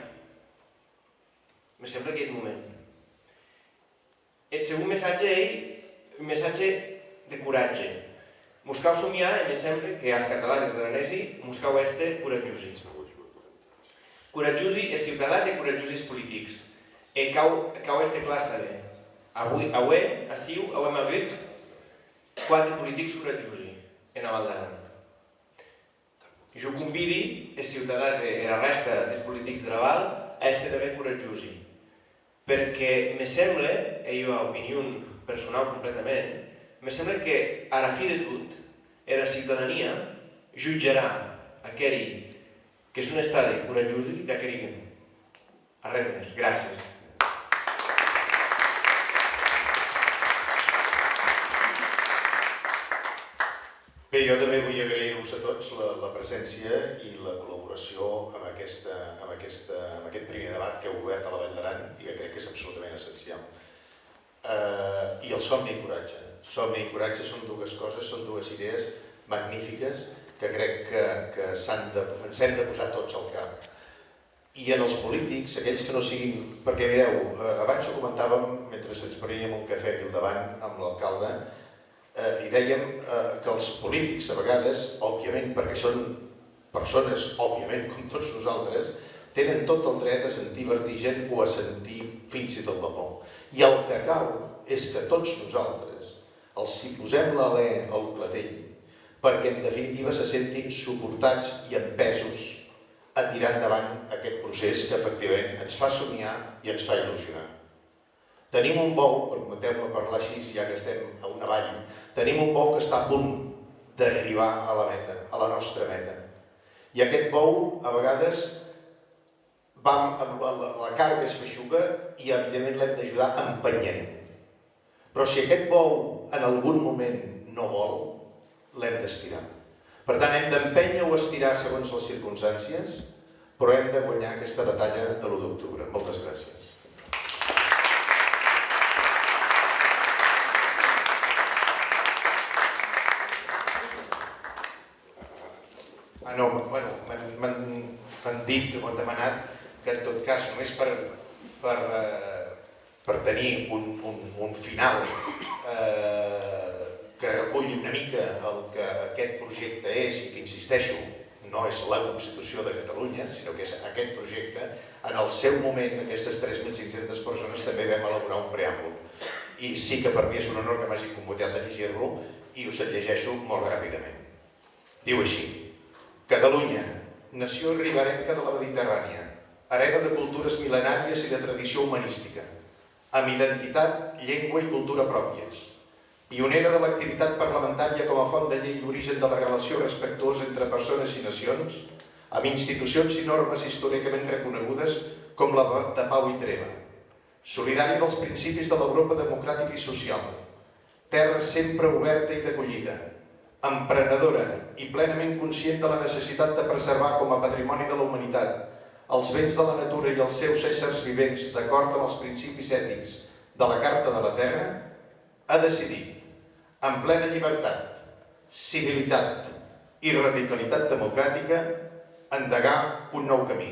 Me semble qu'ei eth moment. Eth segon messatge ei un messatge de coratge. Mos cau somiar e me semble que as catalans e as aranesi mos cau èster coratjosi. Coratjosi es ciutadans e coratjosi es politics. E cau, cau èster clars tanben. Avui, aué, aciu, auem agut quate politics coratjosi ena Val d'Aran. Jo convidi es ciutadans e era rèsta des politics dera Val a èster tanben coratjosi, perque me semble, ei ua opinion personau completament, me semble que, ara fin de tot, era ciutadania jutjarà aqueri que son estadi coratjosi d'aqueri que non. Arren mès. Gràcies. Bé, jo també vull agrair-vos a tots la, la presència i la col·laboració amb aquesta, amb aquesta, amb aquest primer debat que heu obert a la Vall d'Aran i que crec que és absolutament essencial. Eh, i el somni i coratge. Somni i coratge són dues coses, són dues idees magnífiques que crec que, que s'han de, ens hem de posar tots al cap. I en els polítics, aquells que no siguin... Perquè, mireu, eh, abans ho comentàvem mentre ens preníem un cafè aquí al davant amb l'alcalde, eh, i dèiem, eh, que els polítics, a vegades, òbviament, perquè són persones, òbviament, com tots nosaltres, tenen tot el dret a sentir vertigen o a sentir fins i tot la por. I el que cal és que tots nosaltres els hi posem l'alè al clatell perquè, en definitiva, se sentin suportats i empesos a tirar endavant aquest procés que, efectivament, ens fa somiar i ens fa il·lusionar. Tenim un bou, permeteu-me parlar així, ja que estem a una vall, tenim un bou que està a punt d'arribar a la meta, a la nostra meta. I aquest bou, a vegades, vam, la, la, la càrrega és feixuga i, evidentment, l'hem d'ajudar empenyent. Però si aquest bou en algun moment no vol, l'hem d'estirar. Per tant, hem d'empènyer o estirar segons les circumstàncies, però hem de guanyar aquesta batalla de l'u d'octubre. Moltes gràcies. Ah, no, bueno, m'han, m'han, m'han dit o m'han demanat que, en tot cas, només per, per, eh, per tenir un, un, un final, eh, que reculli una mica el que aquest projecte és i que, insisteixo, no és la Constitució de Catalunya, sinó que és aquest projecte. En el seu moment, aquestes tres mil cinc-centes persones també vam elaborar un preàmbul. I sí que per mi és un honor que m'hagin convidat a llegir-lo i us el llegeixo molt ràpidament. Diu així: Catalunya, nació riberenca de la Mediterrània, hereva de cultures mil·lenàries i de tradició humanística, amb identitat, llengua i cultura pròpies, pionera de l'activitat parlamentària com a font de llei d'origen de la relació respectuosa entre persones i nacions, amb institucions i normes històricament reconegudes com la de pau i treva, solidària dels principis de l'Europa democràtica i social, terra sempre oberta i d'acollida, emprenedora i plenament conscient de la necessitat de preservar com a patrimoni de la humanitat els béns de la natura i els seus éssers vivents d'acord amb els principis ètics de la Carta de la Terra, ha decidit, en plena llibertat, civilitat i radicalitat democràtica, endegar un nou camí.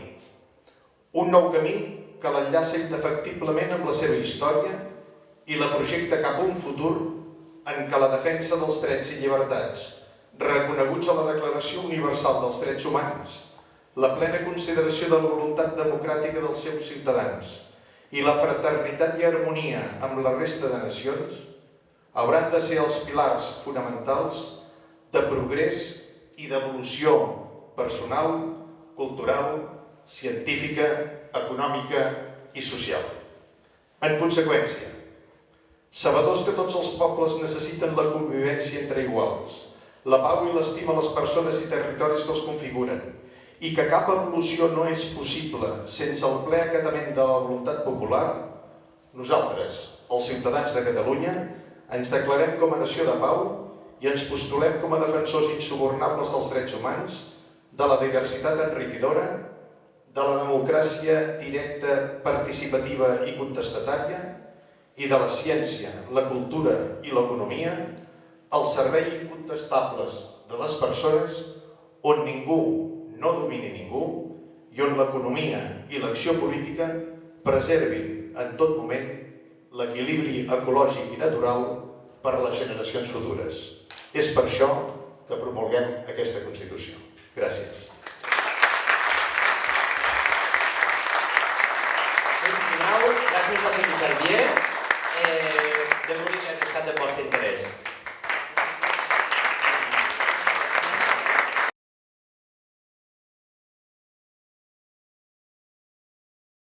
Un nou camí que l'enllaça indefectiblement amb la seva història i la projecta cap a un futur en què la defensa dels drets i llibertats reconeguts a la Declaració Universal dels Drets Humans, la plena consideració de la voluntat democràtica dels seus ciutadans i la fraternitat i harmonia amb la resta de nacions hauran de ser els pilars fonamentals de progrés i d'evolució personal, cultural, científica, econòmica i social. En conseqüència, sabedors que tots els pobles necessiten la convivència entre iguals, la pau i l'estima a les persones i territoris que els configuren, i que cap evolució no és possible sense el ple acatament de la voluntat popular, nosaltres, els ciutadans de Catalunya, ens declarem com a nació de pau i ens postulem com a defensors insubornables dels drets humans, de la diversitat enriquidora, de la democràcia directa, participativa i contestatària, i de la ciència, la cultura i l'economia al servei incontestables de les persones, on ningú no domini ningú i on l'economia i l'acció política preservin en tot moment l'equilibri ecològic i natural per a les generacions futures. És per això que promulguem aquesta Constitució. Gràcies. Punt final, gràcies al senyor Carrier.